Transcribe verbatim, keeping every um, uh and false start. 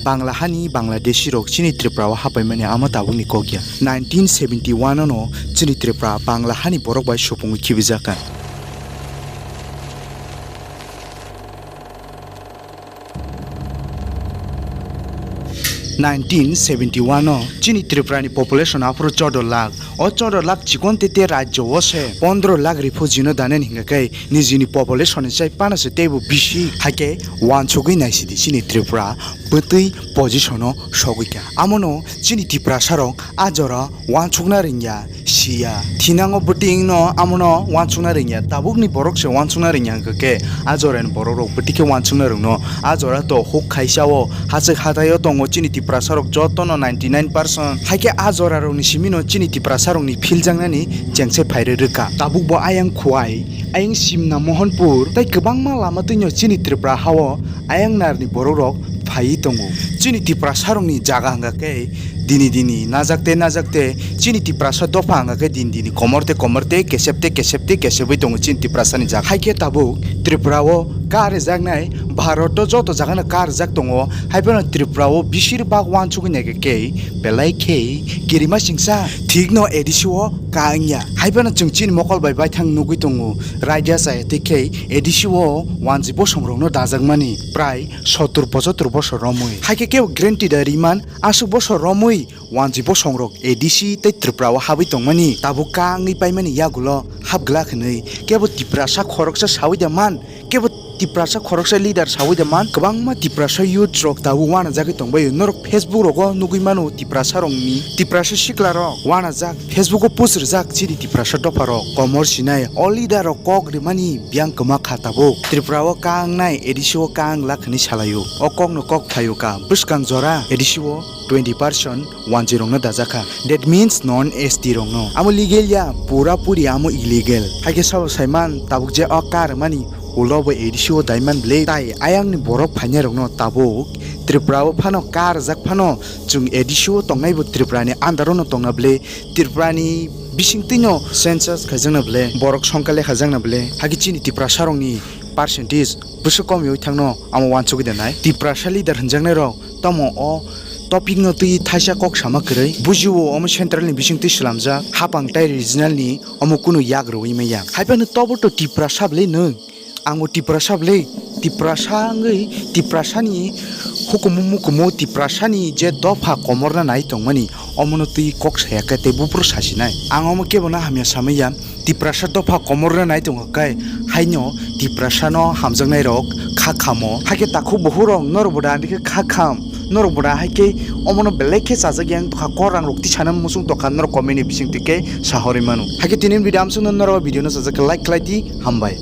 Bangla hani Bangladeshi rok chini Tripura o hapaimani amo tabukni kok ya. Nineteen seventy one no chini Tripura Bangla hani borok bai supungwi khibijakha. Nineteen seventy one o chini Tripura ni population aphuru chordo lakh. O chordo lakh chikon tete rajyo o se pondro lakh refugee no danani hingka khe nijini population ni chai pana se teibo bisi. Haikhe wansugwi naisidi chini Tripura bwtwi position o sogwi kha. Amono chini Tiprasa rok a jora wansukna rwngya, siya. Thinango bwtwi wngno amono wansukna rwngya. Tabukni borok se wansukna rwngya hwnkhe khe a jorani borok rok bwtwi khe wansukna rwngno. A jora to huk khaisa o hachwk hatai o tongo chini Tiprasa rok jotono ninety nine percent. Haikhe a jora rokni simi no chini Tiprasa rokni philjaknani chengse phairwi rwkha. Tabuk bo ayang Khowai, ayang Simna Mohanpur tei kwbangma lama twino chini Tripura hao ayang narni borok rok phaiwi tongo. Chini Tiprasa rokni jaga hwnkha khe dini dini najak te najak te chini Tiprasa dopha hwnkha khe dini dini komor te komor te kesep te kesep te kesebwi tongo chini Tiprasa ni jaga. Haikhe tabuk Tripura o kar rwjaknai Bharat o joto jaga no kar rwjak tongo. Haiphano Tripura o bisir bak wansugwi naikha khe belai khe kirima singsa thik no A D C o ka wngya. Haiphano chwng chini mokol bai baithang nugwi tongo. Raida chaya tei khe A D C o wanji bosong rokno dajakmani prai sottur pochottor bosor romwi. Haikhe kebo guarantee da riman aswk bosor romwi wanji bosong rok A D C tei Tripura o habwi tongmani tabuk ka wngwi paimani yagulo hap glak hwnwi kebo Tiprasa khoroksa sawi da man, kebo Tiprasa khoroksa leader sawi da man. Kwbangma Tiprasa youth rok tabuk wanajagwi tongbaio. Norok Facebook rogo nugwi mano Tiprasa rokni, Tiprasa sikla rok wanajak. Facebook o post rwjak chini Tiprasa dopha rok komor sinai o leader rok kok rwmani biyang kwma kha tabuk. Tripura o ka wngnai A D C o ka wng lak hwnwi salaio. O kok no kok phaio ka bwskang jora A D C o twenty percent wanji rokno dajakha. That means non S T rokno. Amo legal ya, pura puri amo illegal. Haikhe sabo saiman tabuk je o ka rwmani ulo bo A D C o daiman bwle. Tai ayangni borok phainai rokno tabuk Tripura o phano ka rwjak phano chwng A D C o tongnai bo Tripura ni under o no tongna bwle. Tripura ni bisingtwi no census khaijakna bwle, borok songkha lekhajakna bwle, hakhe chini Tiprasa rokni percentage bwswk kom wngwi thangno amo wansugwi da nai. Tiprasa leader hwnjaknai rok tamo o topic no twi thaisa kok sama kwrwi bujio, omo central ni bisingtwi slamjak, hapang tai regional ni omo kunu yak rwui maya. Haiphano tobo to Tiprasa bwle nwng. Ang bo Tiprasa bwle, Tiprasa wngwi Tiprasani hukumu mukumu Tiprasani je dopha komorna nai tongmani omono twi kok saya khe tei buphuru sasinai. Ang omo kebono hamya samaya, Tiprasa dopha komorna nai tongo khe haino Tiprasano hamjaknai rok kha khamo. Hakhe takhuk bukhuk rok norok bo da ani khe kha kham, norok bo da hai khe omono belai khe chajak yang tokha, kor rang rok tisana muchung tokha, norok comment ni bising twi khe sahorwi mano. Hakhe tini video amsukno norok video no chajak khe like khlai di, hambai.